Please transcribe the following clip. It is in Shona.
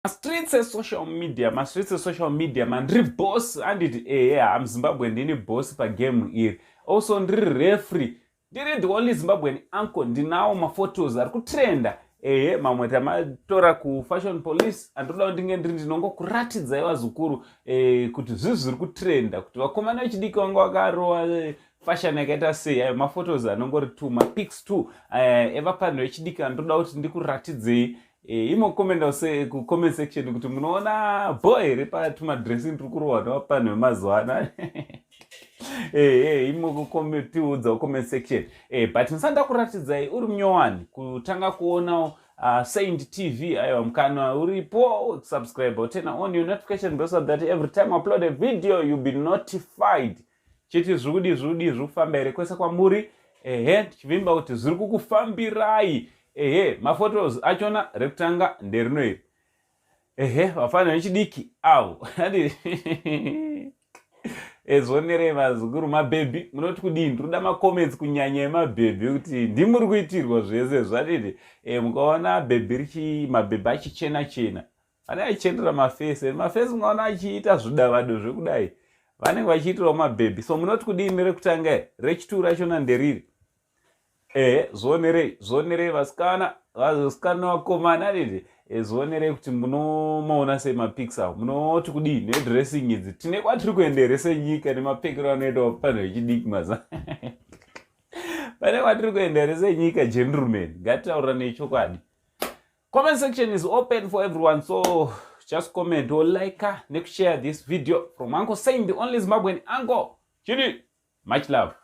Mastreets esocial media, mastreets esocial media, mandiri boss, anditi? Ehe, hamuZimbabwe ndini boss pagame iri. Also ndiri refree, ndiri the only Zimbabwean uncle. Ndinawo maphotos ari kutrenda. Ehe, mamwe tamatora kuFashion Police. Andinoda kuti ndinge ndiri ndinongokuratidzai, vazukuru, kuti zvi zviri kutrenda, kuti vakomana vechidiki vanga vakarova fashion yakaita sei. Ayo maphotos anongori two, mapics two evapanhu vechidiki andinoda kuti ndikuratidzei. Imokomenda kucomment section kuti munoona bo here patumadressing tiri kurohwa nevapanhu vemazuva ano. Imotiudza kucomment section. But ndisanda kuratidzai, uri munyowani kutanga kuonawo Saint TV, aiwa, mukana uripo, subscribe, turn on your notification bell so that every time I upload a video you'll be notified. Chiti zviri zvidi zviri kufamba here kwese kwamuri? Ehe, tichivimba kuti zviri kukufambirai. Ehe, maphotos achona, rekutanga nderino iri. Ehe, vafana vechidiki avo, ezvonerei, vazukuru, mabhebhi, munoti kudini? Ndinoda macomments kunyanya emabhebhi, kuti ndimuri kuitirwa zvese zvadidi. Mukaona bhebhi richi mabhebhi achichena chena, vanenge achichenera mafesi, mafesi mukaona achiita zvidavado zvekudai, vanenge vachiitirawo mabhebhi. So munoti kudini? Rekutanga. Rechituru rachona nderiri. Ehe, zvionerei, zvionerei, vasikana, vasikana, vakomana didi. Zvionerei kuti munomaona sei mapics avo. Munoti kudii nedressing idzi? Tine kwatiri kuenda here senyika nemapfekero anoita vanhu vechidiki maza? Pane kwatiri kuenda here senyika? Gentleman, ngatitaurirane chokwadi. Comment section is open for everyone, so just comment or like nekushare this video from Uncle Saint, the only Zimbabwean uncle. Chidi, much love.